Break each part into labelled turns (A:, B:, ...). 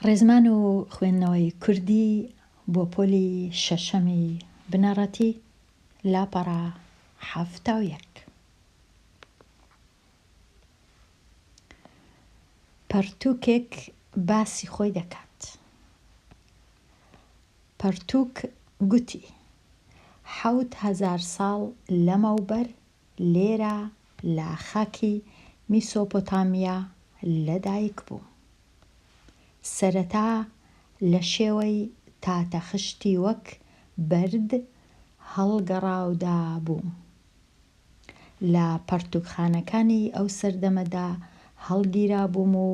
A: ڕێزمان و خوێندنەوەی کوردی بۆ پۆلی شەشەمی بنەڕەتی، لاپەڕە 71. پەڕتووکێک باسی خۆی دەکات. پەڕتووک گوتی، 7000 ساڵ لەمەوبەر لێرە لە خاکی میسۆپۆتامیا لەدایک بووم. سەرەتا لە شێوەی تاتە خشتی وەک بەرد هەڵگەڕاودا بووم. لە پەڕتووکخانەکانی ئەو سەردەمەدا هەڵگیرابووم و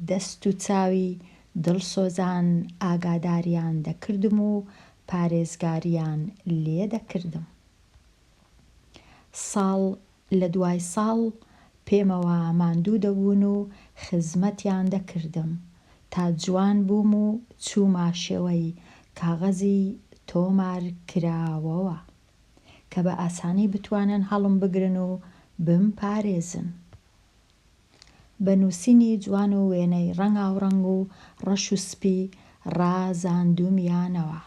A: دەست و چاوی دڵسۆزان ئاگاداریان دەکردم و پارێزگاریان لێ دەکردم. ساڵ لە دوای ساڵ پێمەوە ماندوو دەبوون و خزمەتیان دەکردم تا جوان بووم و چوومە شێوەی کاغەزی تۆمارکراوەوە کە بە ئاسانی بتوانن هەڵمبگرن و بمپارێزن. بە نووسینی جوان و وێنەی ڕەنگاوڕەنگ و ڕەش و سپی ڕازاندوومیانەوە.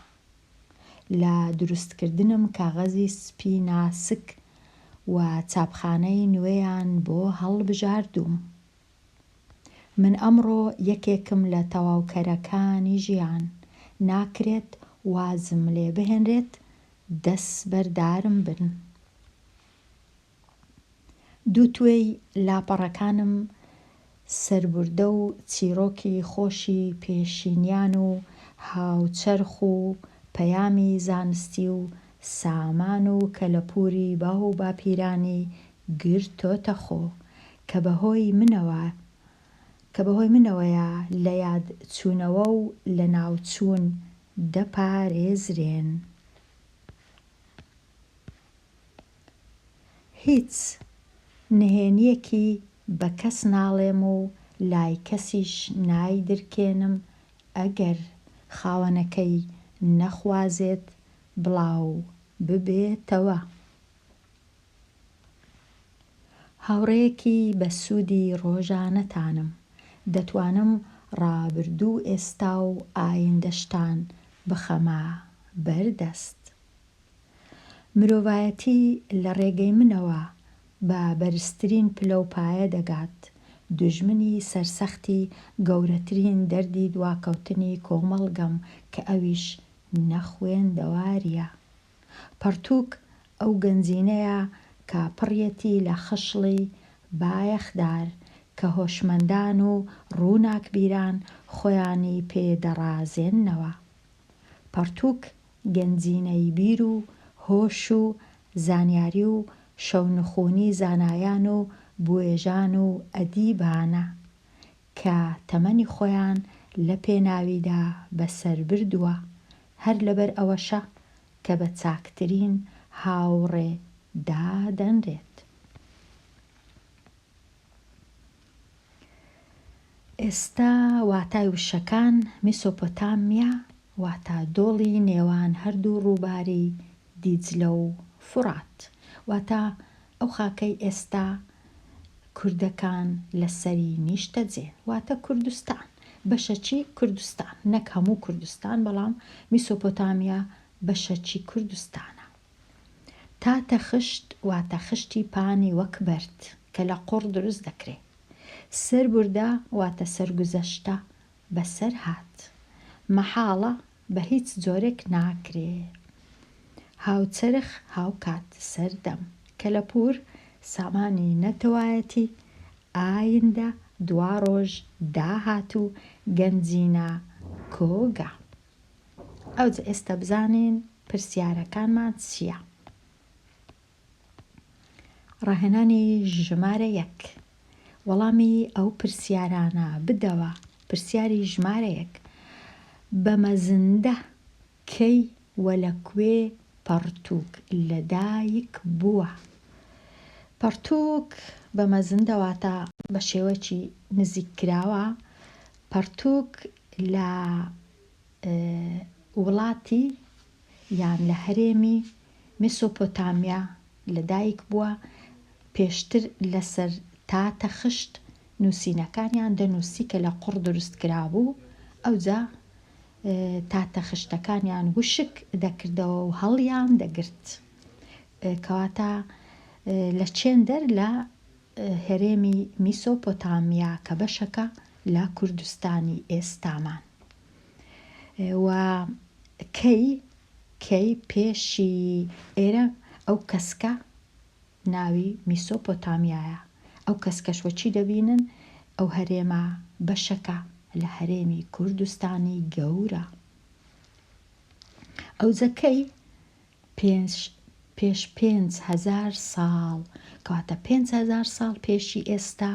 A: لە دروستکردنم کاغەزی سپی ناسک و چاپخانەی نوێیان بۆ هەڵبژاردووم. من ئەمڕۆ یەکێکم لە تەواوکەرەکانی ژیان، ناکرێت وازم لێ بهێنرێت دەستبەردارم بن. دووتوێی لاپەڕەکانم سەربوردە و چیڕۆکی خۆشی پێشینیان و هاوچەرخ و پەیامی زانستی و سامان و کەلەپووری باو و باپیرانی گرتۆتە خۆ کە بە هۆی منەوە کە بە هۆی منەوەیە لە یاد چوونەوە و لە ناو چوون دەپارێزرێن. هیچ نهێنیەکی بە کەس ناڵێم و لای کەسیش نایدرکێنم ئەگەر خاوەنەکەی نەخوازێت بڵاو ببێتەوە. هاوڕێیەکی بە سوودی ڕۆژانەتانم، دەتوانم ڕابردوو و ئێستا و ئایندەشتان بخەمە بەر دەست. مرۆڤایەتی لە ڕێگەی منەوە بە بەرزترین پلە و پایە دەگات، دوژمنی سەرسەختی گەورەترین دەردی دواکەوتنی کۆمەڵگەم کە ئەویش نەخوێندەوارییە. پەڕتووک ئەو گەنجینەیە کە پڕیەتی لە خشڵی بایەخدار کە هۆشمەندان و ڕووناکبیران خۆیانی پێ دەڕازێننەوە. پەڕتووک گەنجینەی بیر و هۆش و زانیاری و شەونخونی زانایان و بوێژان و ئەدیبانە کە تەمەنی خۆیان لە پێناویدا بەسەر بردووە، هەر لەبەر ئەوەشە کە بە چاکترین هاوڕێ دادەنرێت. ئێستا واتای وشەکان، میسۆپۆتامیا، واتا دۆڵی نێوان هەردوو ڕووباری دیجلە و فوڕات، واتا ئەو خاکەی ئێستا کوردەکان لەسەری نیشتەجێن، واتە کوردستان، بەشەکی کوردستان، نەک هەموو کوردستان، بەڵام میسۆپۆتامیا بەشەکی کوردستانە. تاتە خشت واتە خشتی پانی وەک بەرد کە لە قوڕ دروست دەکرێ. سەربوردە واتە سەرگوزەشتە، بەسەر هات. مەحاڵە، بە هیچ جۆرێک ناکرێ. هاوچەرخ، هاوکات، سەردەم. کەلەپوور، سامانی نەتەوایەتی، ئایندە، دواڕۆژ، داهاتوو، گەنجینە، کۆگا. ئەوجە ئێستا بزانین پرسیارەکانمان چییە؟ ڕاهێنانی ژمارە یەک وەڵامی ئەو پرسیارانە بدەوە پرسیاری ژمارە یەک بە مەزندە کەی و لە کوێ پەڕتووک لەدایک بووە؟ پەڕتووک بە مەزندە واتە بە شێوەکی نزیک کراوە پەڕتووک لە وڵاتی یان لە هەرێمی میسۆپۆتامیا لەدایک بووە، پێشتر لەسەر تاتە خشت نووسینەکانیان دەنووسی کە لە قوڕ دروست کرابوو، ئەوجا تاتە خشتەکانیان وشک دەکردەوە و هەڵیان دەگرت. کەواتە لە چێندەر لە هەرێمی میسۆپۆتامیا کە بەشەکە لە کوردستانی ئێستامان و کەی کەی پێشی ئێرە ئەو کەسکە ناوی میسۆپۆتامیایە ئەو کەسکەش وەچی دەبینن ئەو هەرێمە بەشەکە لە هەرێمی کوردستانی گەورە ئەوجە کەی پێش پێش 5000 ساڵ کەواتە 5000 ساڵ پێشی ئێستا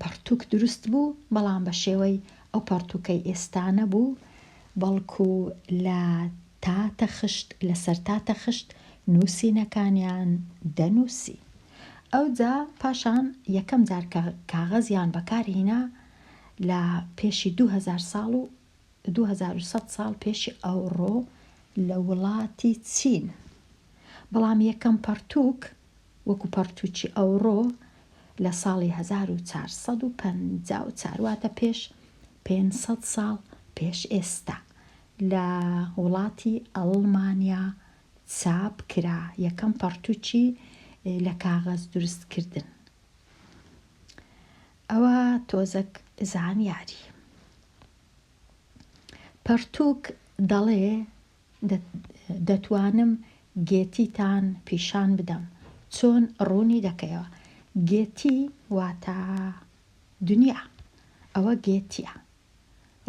A: پەڕتووک دروست بوو، بەڵام بە شێوەی ئەو پەڕتووکەی ئێستا نەبوو، بەڵکو لە تاتە خشت لەسەر تاتە خشت نووسینەکانیان دەنووسی. ئەوجا پاشان یەکەم جار کە کاغەزیان بەکار هینا لە پێشی 2000 ساڵ و 2100 ساڵ پێشی ئەوڕۆ لە وڵاتی چین. بەڵام یەکەم پەڕتووک وەکو پەڕتووکی ئەوڕۆ لە ساڵی 1454 واتە پێش 500 ساڵ پێش ئێستا لە وڵاتی ئەڵمانیا چاپ کرا، یەکەم پەڕتووکی لە کاغەز دروست کردن. ئەوە تۆزەک زانیاری. پەڕتووک دەڵێ دەتوانم گێتیتان پیشان بدەم چۆن ڕوونی دەکەیەوە گێتی واتە دنیا ئەوە گێتیە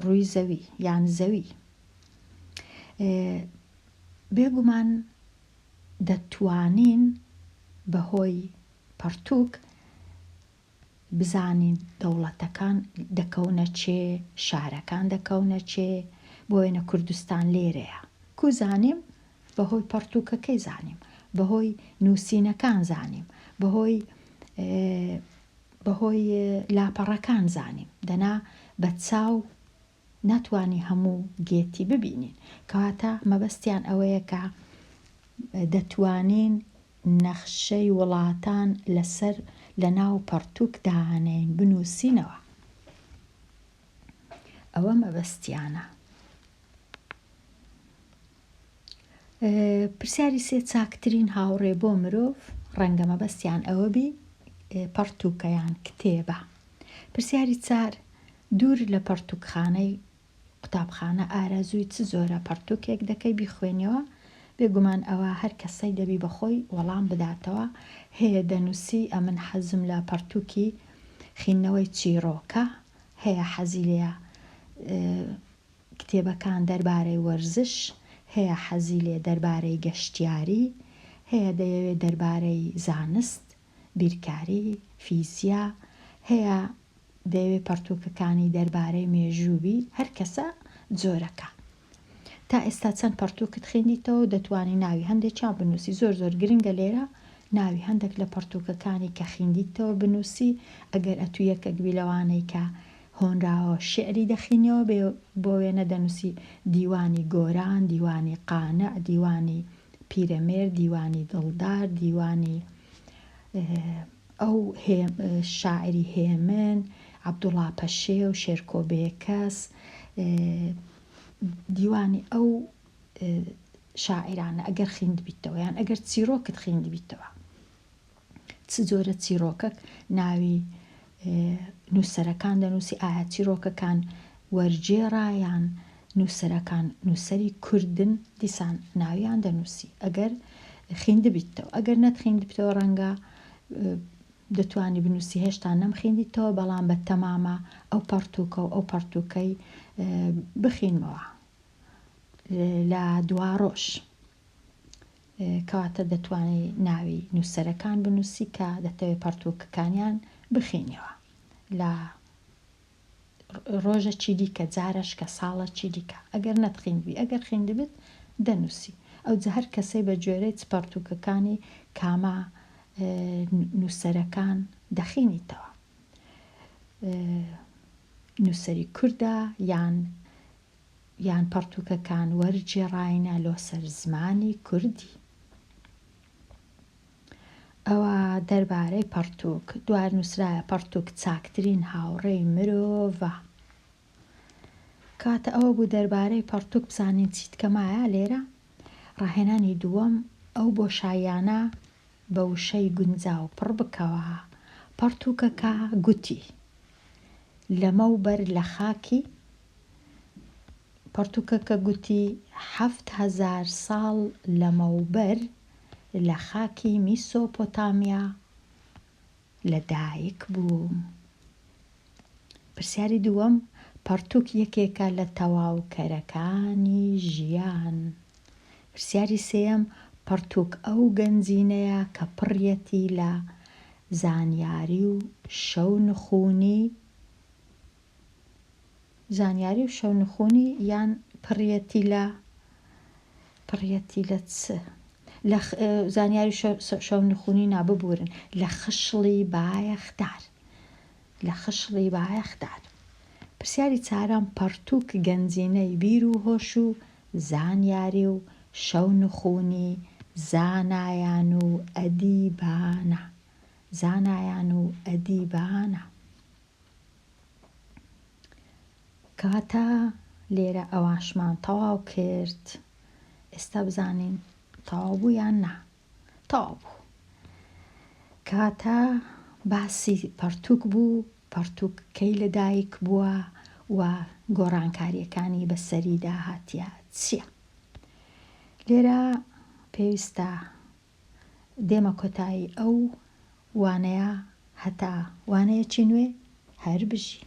A: ڕووی زەوی یان زەوی بێگومان دەتوانین بەهۆی پەڕتووک بزانین دەوڵەتەکان دەکەونە چێ، شارەکان دەکەونە چێ، بۆ وێنە کوردستان لێرەیە. کو زانیم؟ بە هۆی پەڕتووکەکەی زانیم، بە هۆی نووسینەکان زانیم، بە هۆی بە هۆی لاپەڕەکان زانیم. دەنا بە چاو ناتوانی هەموو گێتی ببینین. کەواتە مەبەستیان ئەوەیە کە دەتوانین نەخشەی وڵاتان لەسەر لەناو پەڕتووک دانێین بنووسینەوە. ئەوە مەبەستیانە. پرسیاری سێ چاکترین هاوڕێ بۆ مرۆڤ ڕەنگە مەبەستیان ئەوە بی پەڕتووکە یان کتێبە. پرسیاری چار دوور لە پەڕتووکخانەی قوتابخانە ئارەزووی چ جۆرە پەڕتووکێک دەکەی بیخوێنیەوە؟ بێگومان ئەوە هەر کەسەی دەبی بە خۆی وەڵام بداتەوە هەیە دەنووسی ئەمن حەزم لە پەڕتووکی خیندنەوەی چیڕۆکە هەیە حەزی لێیە کتێبەکان دەربارەی وەرزش هەیە حەزی لێ دەربارەی گەشتیاری هەیە دەیەوێ دەربارەی زانست بیرکاری فیزیا هەیە دەیەوێ پەڕتووکەکانی دەربارەی مێژوو بی هەر کەسە جۆرەکە. تا ئێستا چەند پەڕتووکت خیندیتەوە و دەتوانی ناوی هەندێکیان بنووسی زۆر زۆر گرنگە لێرە ناوی هەندێک لە پەڕتووکەکانی کە خیندیتەوە بنووسی ئەگەر ئەتوو یەکەک بی لەوانەی کە هۆنراوە شیعری دەخینیەوە بێ بۆ وێنە دەنووسی دیوانی گۆران دیوانی قانع دیوانی پیرەمێرد دیوانی دڵدار دیوانی ئەو شاعیری هێمن، عەبدوڵا پەشێو، شێرکۆ بێکەس، دیوانی ئەو شاعیرانە ئەگەر خیندبیتەوە یان ئەگەر چیرۆکت خیندبیتەوە چ جۆرە چیرۆکەک ناوی نووسەرەکان دەنووسی ئایا چیرۆکەکان وەرگێڕا یان نووسەرەکان نووسەری کوردن دیسان ناویان دەنووسی ئەگەر خیندبیتەوە ئەگەر نەتخیندبتەوە ڕەنگە دەتوانی بنووسی هێشتا نەمخیندیتەوە بەڵام بە تەمامە ئەو پەڕتووکە و ئەو پەڕتووکەی بخینمەوە لە دواڕۆژ کەواتە دەتوانی ناوی نووسەرەکان بنووسی کە دەتەوێت پەڕتووکەکانیان بخینیەوە لە ڕۆژە چی دیکە جارەشکە ساڵە چی دیکە ئەگەر نەتخیندبی ئەگەر خیندبت دەنووسی ئەوجا هەر کەسەی بە گوێرەی چ پەڕتووکەکانی کامە نووسەرەکان دەخینیتەوە نووسەری کوردە یان یان پەڕتووکەکان وەرگێڕاینە لۆ سەر زمانی کوردی. ئەوە دەربارەی پەڕتووک. دوار نووسرایە پەڕتووک چاکترین هاوڕێی مرۆڤە. کەواتە ئەوە بوو دەربارەی پەڕتووک بزانین چیت کە مایە لێرە ڕاهێنانی دووەم ئەو بۆشاییانە بە وشەی گونجاو پڕ بکەوە پەڕتووکەکە گوتی لەمەوبەر لە خاکی پەڕتووکەکە گوتی 7000 ساڵ لەمەوبەر لە خاکی میسۆپۆتامیا لە دایک بووم. پرسیاری دووەم، پەڕتووک یەکێکە لە تەواوکەرەکانی ژیان. پرسیاری سێیەم، پەڕتووک ئەو گەنجینەیە کە پڕیەتی لە زانیاری و شەونخوونی، زانیاری و شەونخوونی یان پڕیەتی لە پڕیەتی لە چ؟ لە زانیاری شەونخوونی نا ببورن لە خشڵی بایەخدار لە خشڵی بایەخدار. پرسیاری چارەم، پەڕتووک گەنجینەی بیر و هۆش و زانیاری و شەونخوونی زانایان و ئەدیبانە زانایان و ئەدیبانە. کەواتە لێرە ئەواشمان تەواو کرد ئێستا بزانین تەواو بوو یان نا تەواو بوو کەواتە باسی پەڕتووک بوو پەڕتووک کەی لەدایک بووە و گۆڕانکاریەکانی بەسەریدا هاتیە چییە لێرە پێویستە دێمە کۆتایی ئەو وانەیە هەتا وانەیەکی نوێ هەر بژی.